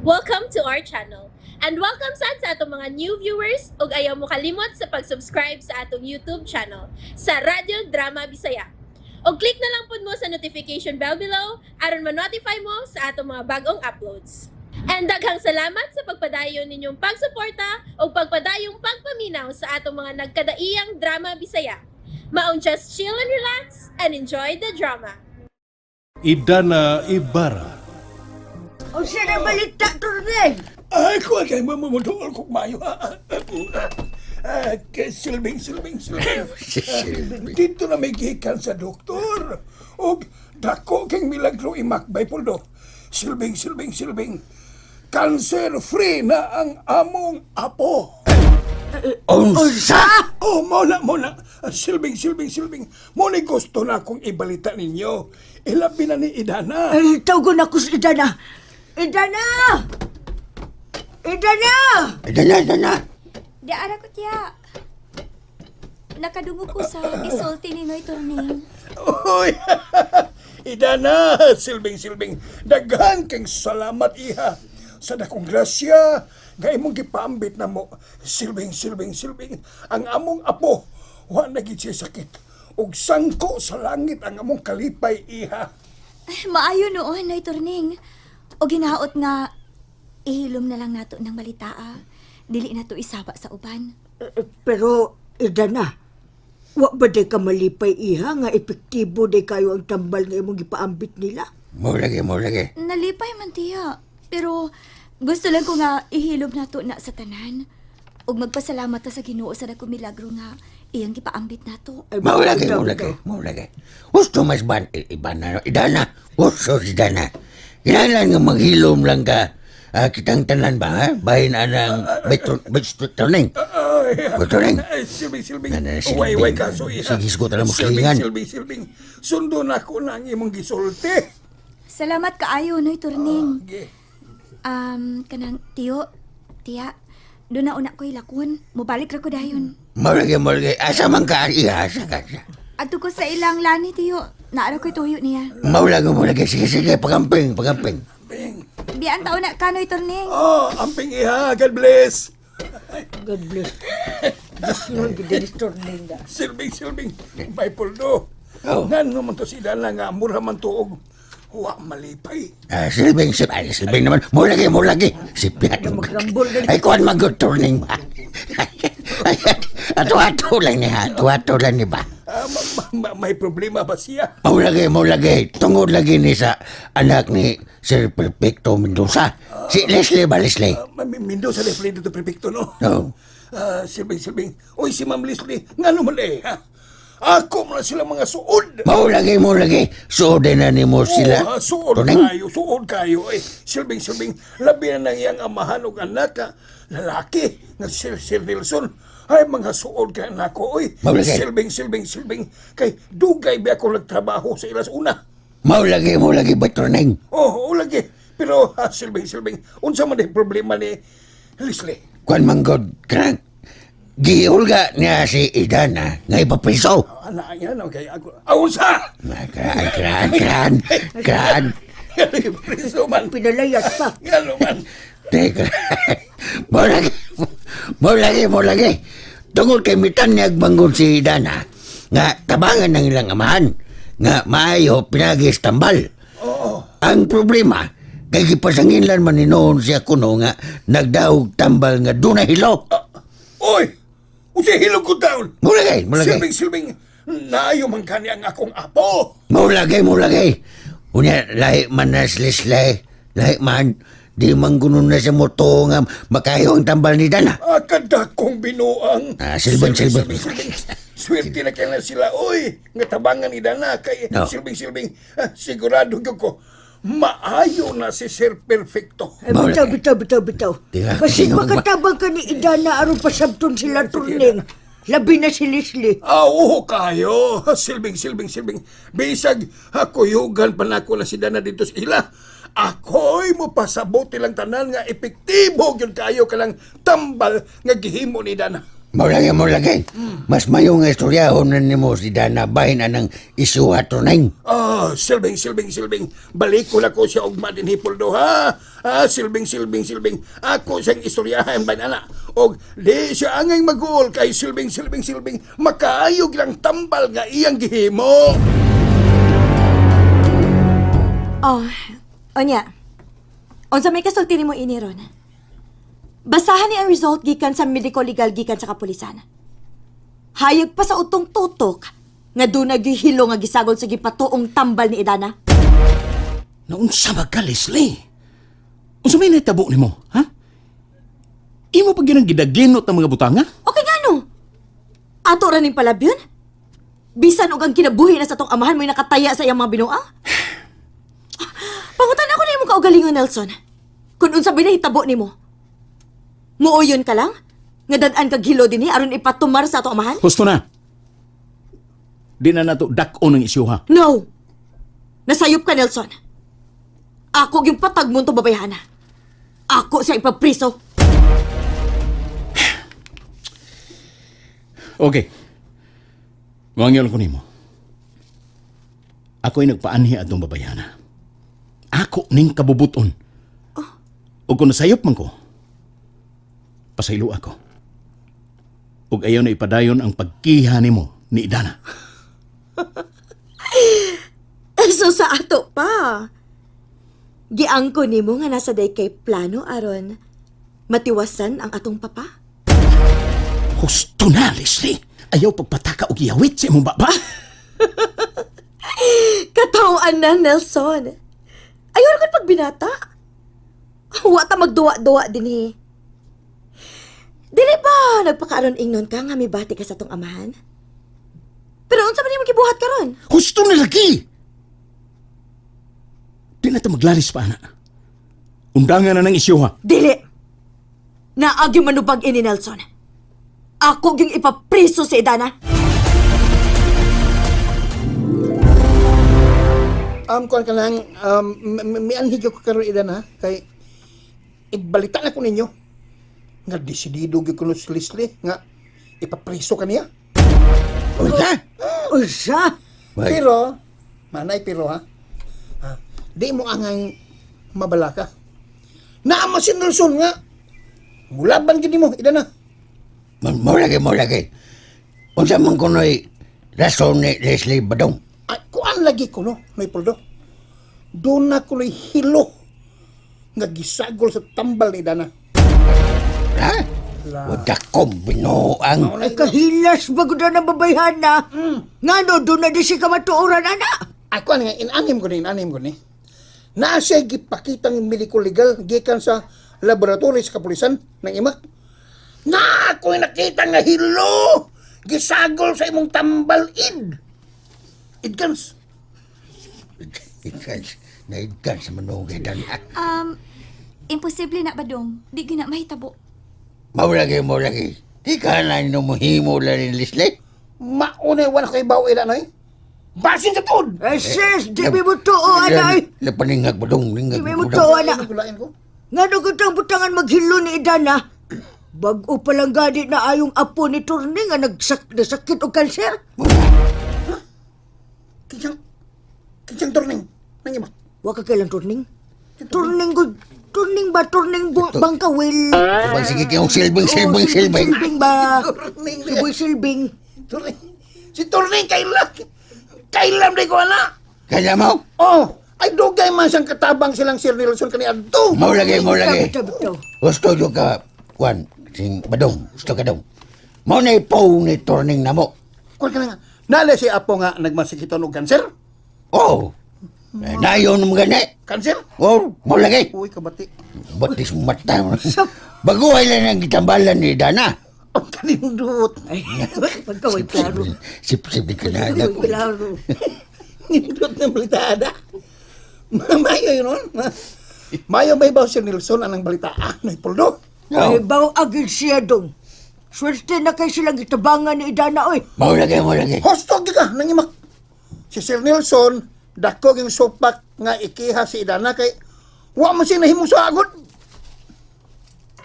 Welcome to our channel. And welcome sad sa atong mga new viewers ug ayaw mo kalimot sa pag-subscribe sa atong YouTube channel sa Radyo Drama Bisaya. Og click na lang pud mo sa notification bell below aron ma-notify mo sa atong mga bagong uploads. And daghang salamat sa pagpadayon ninyong pagsuporta ug pagpadayong pagpaminaw sa atong mga nagkadaiyang drama Bisaya. Maong just chill and relax and enjoy the drama. Idana Ibarra. O siya na balita, Tornel! Ay, kuha kay mo mo tuol kog mayo. Ah, kay silbing, silbing, silbing. Dito na may gikan sa doktor. Og dako kang milagro imakbay poldo. Silbing, silbing, silbing. Cancer free na ang among apo. Unsa? Oh, mo na, mo na. Silbing, silbing, silbing. Mo ni gusto na akong ibalita ninyo. Ilabi na ni Idana. Ay, tawagon ako si Idana! Idana! Idana! Dana, dana. Di ara ko tiya. Nakadungog ko sa isulti ni Noy Turning. Uy! Idana, silbing silbing, daghan kang salamat iha sa dakong grasya nga imong gipaambit na mo. Silbing silbing silbing, ang among apo wa na gid siya sakit ug sangko sa langit ang among kalipay iha. Ay, maayo noon, Noy Turning. O ginaot nga, ihilom na lang nato ng balitaa. Dili na to isaba sa uban. Eh, pero, Idana, wa ba day ka malipay iha nga epektibo day kayo ang tambal nga imong gipaambit nila? Mo lagi, mo lagi. Nalipay man tiya. Pero gusto lang ko nga ihilom nato na sa tanan. Ug magpasalamat ta sa Ginoo sa dakong milagro nga iyang gipaambit nato. Ay, Mo lagi, bitaw, mo lagi, bitaw. mo lagi. Gusto mas ban, ibana, idana. Gusto si dana. Kinahanglan nga maghilom lang ka. Ah, kitang tanan ba, ha? Bahin anang beto, beto, turning. Ay, Beto, ay, silbing silbing. Na, na, silbing. Way way kaso iha. Sige, sugot na mo, Silbing silingan. silbing silbing. Sundo na ko na ang imong gisulti. Salamat kaayo, Noy Turning. Ge. Kanang tiyo, tiya, doon na una ko'y lakon. Mubalik ra ko dayon. Mo lagi, mo lagi. Asa man ka, iha, asa ka. Asa. Adto ko sa ilang lani, tiyo. Naara ko'y tuyo niya. Mo lagi, mo lagi. Sige, sige, pagamping, pagamping. Bing. Bian taon na kanoy Turning. Oh, amping iha. God bless. God bless. Diyos nun, gid ni Tornel na. Silbing, silbing, may puldo. Oh. Ngano man to si Dana nga mura man tuog. Wa malipay. Ah, silbing, silbing, ay, silbing naman. Mo lagi, mo lagi. Sipiat. Magrambol na. Ay, kuhan mag-good turning ba? Ay, ato-ato lang niya, ato-ato lang ni ba? Ah, may problema ba siya? Mo lagi, mo lagi. Tungod lagi ni sa anak ni Sir Perfecto Mendoza. Si Leslie ba, Leslie? Ah, Mendoza de Fredo to Prefecto, no? No. Ah, silbing, silbing. Uy, si Ma'am Leslie, ngano man eh, ha? Ako man sila mga suod. Mo lagi, mo lagi. Suod na ni mo sila. Oh, ah, suod Tuning. kayo, suod kayo. Eh, silbing, silbing, labi na nang iyang amahan og anak, ah, lalaki, nga si Sir Wilson. Ay, mga suod kayo nako, oy. Mao lagi. Silbing, silbing, silbing. Kay dugay ba ako nagtrabaho sa ilas una. Mo lagi ba, Tuning? Oh, oo lagi. Pero, ha, silbing, silbing, unsa man ang problema ni Leslie? Kuan man god, kanang giulga niya si Idana nga ipapiso. Anak niya, no, kay ako. Ah, unsa! Kraan, kraan, kraan, kraan. Preso man. Pinalayas pa. Ngano man. Teka. Mo lagi, mo lagi, mo lagi. Tungod kay mitan niya bangon si Dana, nga tabangan ng ilang amahan, nga maayo pinagis tambal. Oo. Ang problema, kay gipasanginlan man ni noon siya kuno nga nagdaog tambal nga dunay hilo. Ah, oy! Unsa hilog ko taon? Mo lagi, mo lagi. Silbing, silbing, naayo man kani ang akong apo. Mo lagi, mo lagi. Unya, lahi man na si Leslie, lahi man, di man kuno na sa moto nga makayo ang tambal ni Dana. Ah, kadakong binuang. Ah, silbing, silbing. Swerte na kaya na sila, oy! Nga tabangan ni Dana kay No. silbing, silbing. Ah, sigurado gyud ko, maayo na si Sir Perfecto. Ay, bitaw, bitaw, bitaw, bitaw. Tira, Kasi tingnan mo ba? makatabang ka ni Idana aron pasabton sila Tornel. Labi na si Leslie. Ah, oo kayo. Silbing, silbing, silbing. Bisag, kuyugan pa nako na si Dana dito sa ila. Ako'y mo pasabot lang tanan nga epektibo gyud kayo kalang tambal nga gihimo ni Dana. Mao lagi, mao lagi. Mas mayo nga istoryahon na nimo si Dana bahin anang isuha tunay. Oh, silbing, silbing, silbing. Balik ko na ko siya ugma din hipuldo, ha? Ah, silbing, silbing, silbing. Ako siyang istoryahan ba na? Og di siya angay maguol kay silbing, silbing, silbing. Makaayog lang tambal nga iyang gihimo. Oh, onya. Unsa may kasulti nimo ini ron? Basahan ni ang result gikan sa medical legal gikan sa kapulisan. Hayag pa sa utong tutok nga doon nagihilo nga gisagol sa gipatuong tambal ni Idana. Naunsa ba ka, Leslie? Unsa may nahitabo nimo, ha? Imo pa ginang gidaginot ang mga butanga? Okay nga no. Ato ra ning palabyon. Bisan og ang kinabuhi na sa tong amahan mo'y nakataya sa iyang mga binuang. Pangutan ako na imong kaugalingon, Nelson. Kung unsa ba nahitabo nimo? Muoyon ka lang? Nga dad-an kag hilo dinhi aron ipatumar sa atong amahan? Husto na. Di na nato dak-on ang isyuha. No! Nasayop ka, Nelson. Ako yung patag mo to babayhana. Ako siya ipapriso. Okay. Wangyon ko nimo. Ako'y nagpaanhi atong babayana. Ako ning kabubuton. O kung nasayop man ko, pasaylo ako. Ug ayaw na ipadayon ang pagkiha nimo ni Idana. So sa ato pa. Giangko nimo nga nasa day kay plano aron matiwasan ang atong papa. Husto na, Leslie. Ayaw pagpataka og yawit sa imong baba. Katawan na, Nelson. Ayaw ra pagbinata. Wa ta magduwa-duwa dinhi. Dili ba nagpakaaron ingnon ka nga mibati ka sa atong amahan? Pero unsa man imong gibuhat karon? Husto na lagi! Di na ta maglalis pa, ana. Undangan na ng isyuha. Dili. Naagi manubag ini Nelson. Ako gyung ipapriso si Idana. Kuan ka lang, mianhig ko karon idan ha, kay ibalita na ko ninyo nga desidido gyud kuno si Leslie nga ipapriso ka niya. Unsa? Unsa? Wait. Pero, manay pero ha, ha di mo angang mabala ka. Naama si Nelson nga, mulaban gid nimo, ida na. Mao lagi, mao lagi. Unsa man kuno'y rason ni Leslie Badong? Ay, kuan lagi ko no, Noy Poldo. Doon na ko hilo nga gisagol sa tambal ni Dana. Ha? Wada kong binuang. Ay, kahilas ba gud na babayhana? Ngano doon na di si kamatuoran ana? Ay, kuan nga, inanim ko ni, inanim ko ni. Naa siya gipakitang medical legal gikan sa laboratory sa kapulisan ng imak. Na ako'y nakita nga hilo! Gisagol sa imong tambal id. Idkans. Ikans, naigkans sa manungay Dana. Imposible na ba dong? Di gina mahitabo. Mao lagi, mao lagi. Di ka na inumuhimo lang ni Leslie. Maunay wala ko ibaw ila noy. Basin sa tuod. Eh, sis, di mi mo tuo ana ay. Lapaningag Badong, Di ningag mi mo Badong. tuo ana. Lain ko. Ngano kitang butangan maghilo ni Idana? Bag-o pa lang gani na ayong apo ni Turning nga nasakit og kanser. Kinsang kinsang turning nang ima. Wa ka kailang Turning? Turning ko, turning ba? Turning bangkawil. Diba, sige kayong silbing, silbing, silbing. Silbing ba? Turning. Silbing, silbing. Turning. Si turning kailan. Kailan di ko ana. Kaya mo? Oh, ay dugay man siyang katabang silang Sir Nelson kani adto. Mao lagi, mao lagi. Bitaw, bitaw, bitaw. Gusto jo ka, Kwan, sing Badong, gusto ka dong. Mao na ipaw ni turning na mo. Kuan ka na nga. Nala si Apo nga nagmasikiton og kanser. Oh, nayon mo gani. Kanser? Oh, mao lagi. Uy, kabati. Batis mata mo. Baguhay lang ang gitambalan ni Dana. Ang kanindot. Ay, pagkaway klaro. Sip-sip di ka na. Pagkaway klaro. Nindot na balitada. Mayo yun nun. Mayo may ba si Nelson anang balitaan ay poldo? No. Ay, baw agil siya dong. Swerte na kay silang gitabangan ni Idana, oy. Mao lagi, mao lagi. Hostog ka nangimak. Si Sir Nelson dako yung sopak nga ikiha si Idana kay wa man siya nahimong sa agod.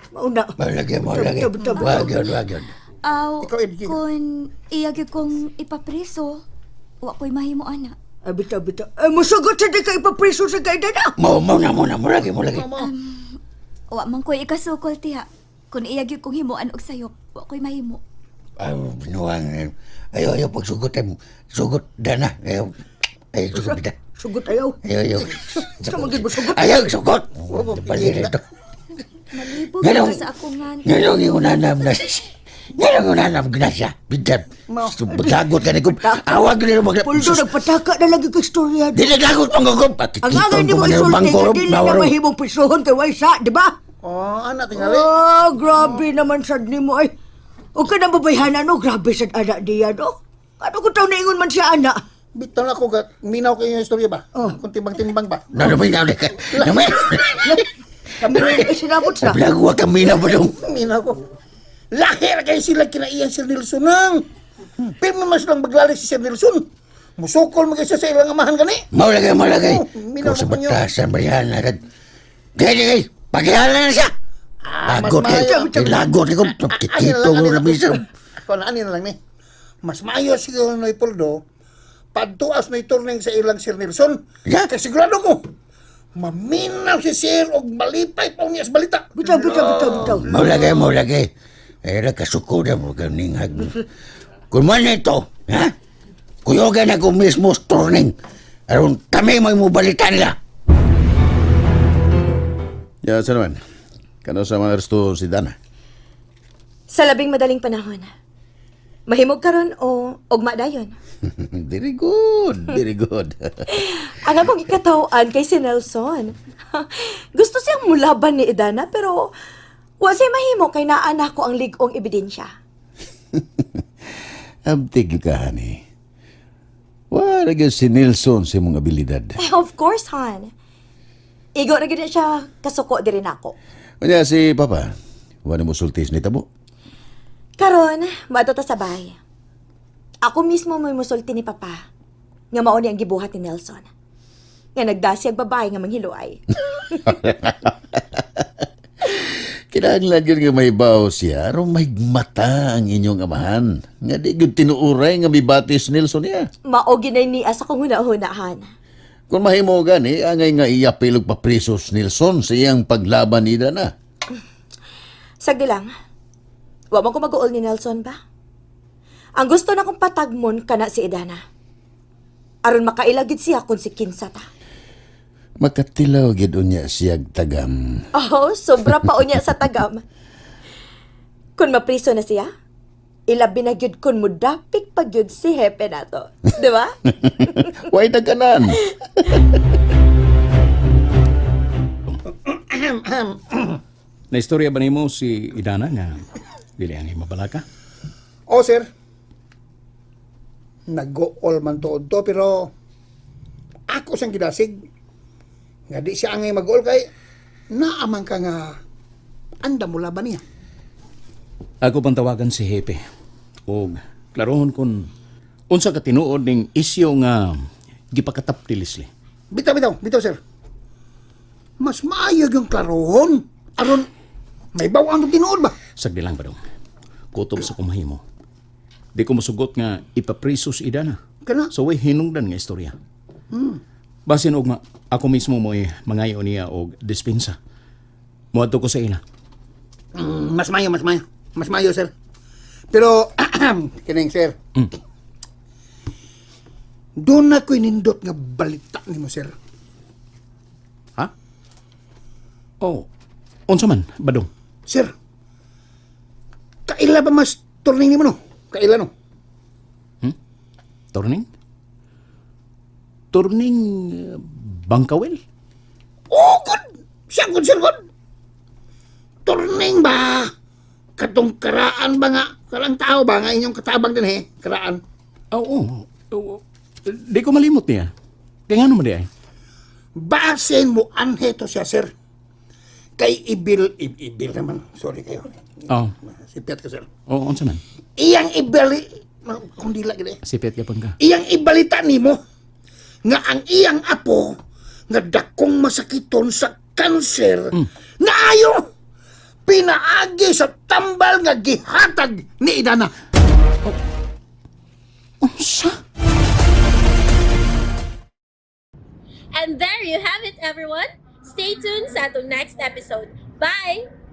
Mauna. Mao lagi, mao lagi. Bitaw, bitaw, bitaw. Wag yun, wag yun. Aw, Ikaw, Edgy. Kung iya gyud kong ipapriso, wa ko'y mahimo ana. Ay, bitaw, bitaw. Ay, musugot sa di ka ipapriso sa kay Dana. Mo mo na mo na mo lagi mo lagi. Wa man ko'y ikasukol tiha. Kung iya gyud kong himuan og sayop, wa ko'y mahimo. Ay, binuang. Ayo ayo pagsugot ay sugot dana. Ayo ayo sugot bita. Sugot ayaw. Ayo ayo. Sa mga sugot. Ayo sugot. Palir ito. Malibog Ganun. ka sa akong ngan. Ngayon yung unanam na Ngayon yung unanam na siya. Bitan. Paglagot ka ni Gub. Awag ni mag. Puldo, nagpataka na lagi ka istorya. Dili lagot pang Gub. Ang angay ni mo isulti, nga dili na mahimong prisuhon kay Waysa, di ba? Oh, ana tingali. Oh, grabe naman sad nimo ay. O ka na babayhana no, grabe sad ana diya no. Ano ko taw naingon man siya ana? Bitaw na ako ga minaw kayo yung istorya ba? Oh. Kung timbang-timbang ba? Naminaw na ka. Naminaw. Kami rin sinabot sa. Blago ka minaw ba dong? Minaw ko. Lahi ra kayo sila kinaiyan Sir Nelson nang. Pero mas lang maglalik si Sir Nelson. Musukol mag isa sa ilang amahan gani. Mau lagi, mau lagi. Oh, minaw Kau sa mo niyo. batasan, Mariana. Gaya, gaya. Pagihala na siya. Lagot mas kayo. maayo. Lagot kayo. Kikito ko na bisa. Kung ani na lang ni. Mas maayo siguro no Poldo, padtuas na iturning sa ilang Sir Nelson. Yeah. Kay sigurado ko, maminaw si Sir og malipay pa niya sa balita. Bitaw, bitaw, bitaw, bitaw. Mau lagi, mau lagi. Eh, kasuko na mo ganing hag. Kung man ito, ha? Kuyogan ako mismo sa turning. Aron kami may mo balita nila. Ya, sa naman. Kano sa mga resto si Dana? Sa labing madaling panahon. Mahimog karon o ugma dayon. Very good, very good. Ang akong ikataw-an kay si Nelson. Gusto siyang mulaban ni Idana pero wa siya mahimo kay naa nako ang lig-ong ebidensya. Abtig ka, honey. Wala gyud si Nelson sa imong abilidad. Eh, of course, hon. Igo ra gyud na siya kasuko diri nako. Unya si Papa, wala mo sultis ni tabo. Karon, moadto ta sa bahay. Ako mismo mo'y musulti ni Papa nga mao ni ang gibuhat ni Nelson. Nga nagdasi ang babae nga manghiluay. Kinahanglan gyud nga may baw siya aron mahigmata ang inyong amahan. Nga di gyud tinuuray nga mibatis Nelson niya. Mao ginay niya sa kong huna-hunahan. Kung mahimo gani, angay nga iyapil og paprisos Nelson sa iyang paglaban ni Dana. Sagdi lang. Wa man ko mag-uol ni Nelson ba? Ang gusto na kong patagmon kana si Idana. Aron makaila gid siya kung si Kinsa ta. Makatilaw gyud unya siyag tagam. Oh, sobra pa unya sa tagam. Kung mapriso na siya, ilabi na gyud kun mudapik pa gyud si hepe nato. Di ba? Way nagkanan. Na istorya ba nimo si Idana nga dili ang mabalaka? Oh, sir. Nag-go-all man tuod to, pero ako siyang gidasig. Nga di siya angay mag-all kay naaman ka nga anda mo laban niya. Ako pang tawagan si Hepe. Og klarohon kun unsa ka tinuod ning isyu nga gipakatap ni Leslie. Bitaw, bitaw, bitaw, sir. Mas maayo yung klarohon. Aron, may bawang ang tinuod ba? Sagdi lang ba dong? Kutob sa kumahimo. Di ko mosugot nga ipapriso si Idana. Kana? So way hinungdan nga istorya. Basin og ma, ako mismo mo'y mangayo niya og dispensa. Moadto ko sa ila. Mas maayo, mas maayo. Mas maayo, sir. Pero, kining, sir. Doon na ko'y nindot nga balita ni mo, sir. Ha? Oh, unsa man, Badong? Sir, kaila ba mas turning ni mo, no? Kaila, no? Turning? Turning Bangkawel? Oh, good! Siya, good, sir, good! Turning ba? Katong karaan ba nga? Karang tao ba nga inyong katabang din, eh? Karaan. Oo. Oh, Di ko malimot niya. Kaya nga naman di ay. Basin mo anhe to siya, sir. Kay ibil, ibil naman. Sorry kayo. Oo. Sipiat ka, sir. Oh, unsa man? Iyang ibali, kung dila gid eh. Sipit ka ka. Iyang ibalita nimo nga ang iyang apo nga dakong masakiton sa kanser naayo. Pinaagi sa tambal nga gihatag ni Idana. Unsa? And there you have it, everyone. Stay tuned sa atong next episode. Bye!